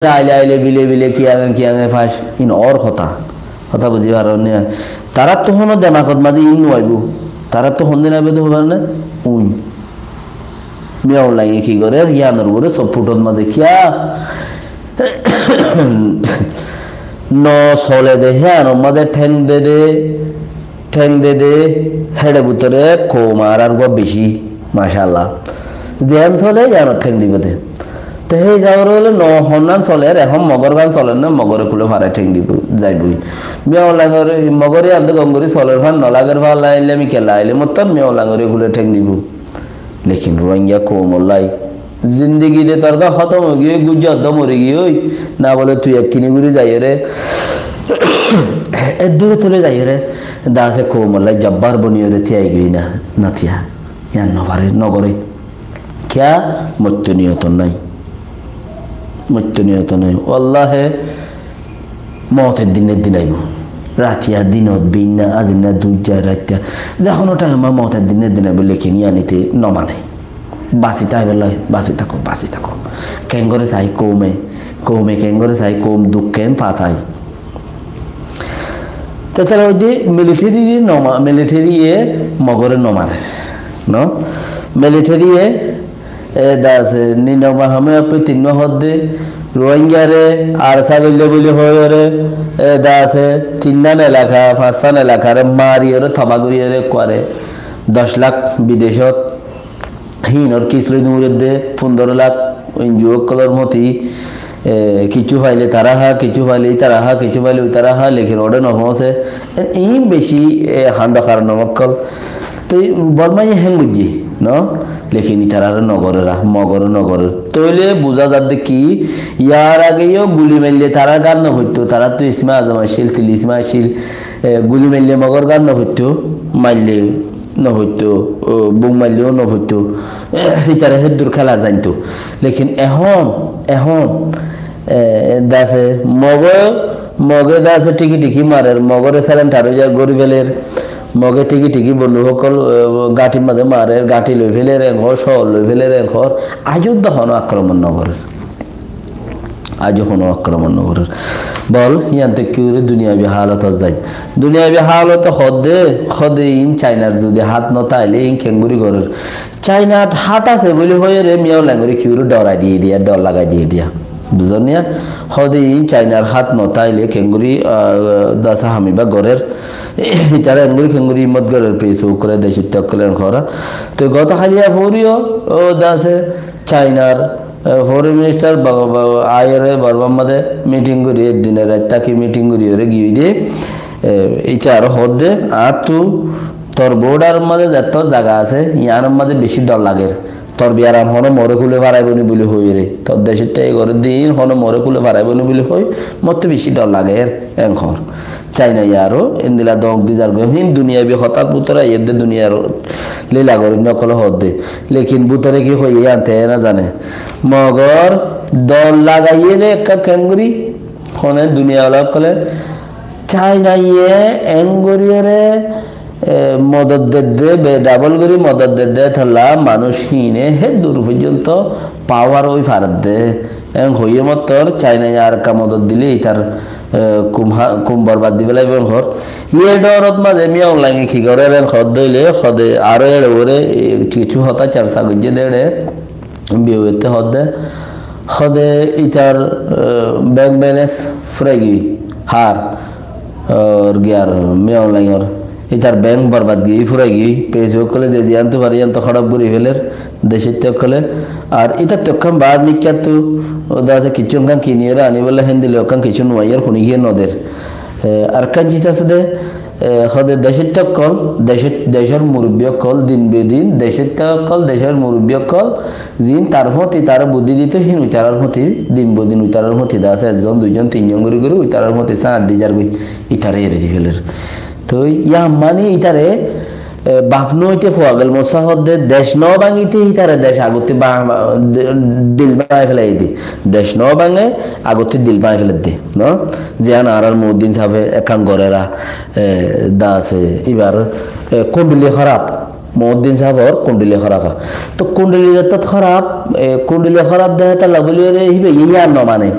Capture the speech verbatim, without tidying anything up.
aile aile bile bile kiyange kiyange fas, in or hotá. Hotá buzi faron né? Taráttu hono demakot mazé in no aibo. Taráttu hondin aibo de hobar na? Uin. Miyaun Lainge ki gorer? Yianor uore sopputot mazé kiya? No sole de, hiyanor mazé theng de de, theng de de, héçe bútore koum arar uggwá beci, macállah. Zeén sole, yianot theng dibo de. Te hé hísabe óile no honnán soler, ehón Mogor gán soler na, Mogore kule fare theng dibo, zaiboi. Miyaun Laingore, Mogore ande gom gori soler fán no lager fán laile mi kela aile mottor Miyaun Laingore kule theng dibo. Lekin Ruáingga koumor lai zindigi de torgá hótom ói giyói, gujja oddo mori giyói, na bole tui ekkini gori zaiyóre, eddúre tule zaiyóre, dase koumor lai jabbar boniyóre tiyai giyói na, no tiya. Yián no fare, no gore. Kiya? Moitto niyoton nai. Moitto niyoton nai. Wallahi, moot eddin eddin aibo. Ratiya, dinot, binna, azinna, duijja, raitta. Ze hono time ma moot eddin eddin aibo, lekin yiánite no mane. Basi táibar loi, basi táko, basi táko. Kengori sai koume, koume kengori sai, koum duk ken fa sai. Te tala hoidde military ye no ma-, military ye Mogore no mare. No? Military ye, e, dase, nino mahame appe tinno hodde, Rohingyare, arsa bille bille hoyore, e, dase, tinnan elaka, fañssan elakare mariyore, taba goriyore, kuare, doc lak bidecot, hinor kis loi duñredde, fundoro lak, N G O ókkolor moti, e, kiccu faile tara ha, kiccu faile itara ha, kiccu faile uitara ha, lekin ode no foóñse. E, iín beci, e, hando karon ókkol. Te Bormaye héng goijje, no? Lekin itarare no gorera, Mogore no gorer. Toile buza zadde ki, yar age yo guli maille tarar gát no foitto, tarattu isme azam accil, tilisma accil, e, guli maille Mogor gát no foitto, maille no foitto, o, buk mailleyo no foitto. Itara héddur kéla zainto. Lekin ehón, ehón, e, dase Moge, Moge dase thiki thiki marer, Mogore surrender ói zar gori feler, Moge thiki thiki bonduk ókkol, e, gáñthir mazé marer, gáñthi loi feler, en hor, cóor loi feler, en hor, aijjo de hono akromon no gorer. Aijjo hono akromon no gorer. Bol, yián te ki gorer duniyabi halot zai. Duniyabi halot hodde, hodde in Chainar zodi hát no táile in kengori gorer. Chainat hát asé buli hoiyore Miyaun Laingore ki gorer dorai diye diya, dor lagai diye diya. Buzon niya? Hodde in Chainar hát no táile kengori, ah, dase hamiba gorer. Itara engori kengori himot gorer, pes ókkole, deshit ókkole en hora. Te goto haliya foriyo, o dase Chainar E, foreign minister ba-, ba-, aiyóre Bormar mazé meeting gorí, ek din rait táki meeting gorí ore giyói de, e, ite aró hoódde, añáttu tor border mazé zetó zaga asé, yiánor mazé beci dor lager. Tor biyaram hono more kule faraibó ni buli hoiyóre. Tor decót táki gorédde iín hono more kule faraibó ni buli hoi, mottú beci dor lager, en hoór. China ye aró endilla dóñk di zargói. Hín duniyabi hotár bútore aiyédde, duniyar lila gorinná ókkole hoódde. Lekin bútore ki hoiyé yián te no zane. Mogor dor lagaiyé de ekka kengori, hone duniyawala ókkole China ye engoriyóre, e, modot dedde, be dabol gori modot dedde, tolla manúic híine hé dur foijjonto pawar ói faredde. En hoiyé mottor China ye ar ekka modot dile itar e, kum ha-, kum borbad di félaibo en hoór. Yé dhorot mazé Miyaun Lainge ki gorér en hoódde óile, hoóde aró eçe uore, e, kissú hotá carca goijjé de eçe, biyoitte hoódde, hoóde itar, e, bank balance furai giyói, har, or giyar Miyaun Laingor. Itar bank borbad giyói, furai giyói, pesa ókkole ze ziyántu fare yíantu hóraf gorí féler, decóitta ókkole. Ar ítattú ekkán baád mikkáttu, ó de asé, kiccú ekkán kiniyóre aníbolla héndilla ekkán kiccú nuaiyér, huní giyé noder. E, ar ekkán cis asé de, e, hóde decóitta ókkol, decót-, decór murubbi ókkol, din be din, decóitta ókkol, decór murubbi ókkol, ziín tar fúañti tará buddí dito, híin uitarar fúañti, din be din uitarar fúañti de asé, ekzon, duizon, tinzon gorí gorí uitarar fúañti sáñt di zargói, ítare eri di féler. Toi yían mani ítare, e, baf no óite fua gel, mossa hoódde dec no báñgite ítare dec agottí ba-, ba-, de-, dil báñgi félai de. Dec no báñge agottí dil báñgi félai de, no? Ziyán añárar Muinuddin sáfe ekkán gorér, e, de asé, íbar, e, kunduli hóraf. Muinuddin sáfor kunduli hóraf. Toi kunduli zettót hóraf, e, kunduli hóraf de hétolla buli ore híba yían no mane.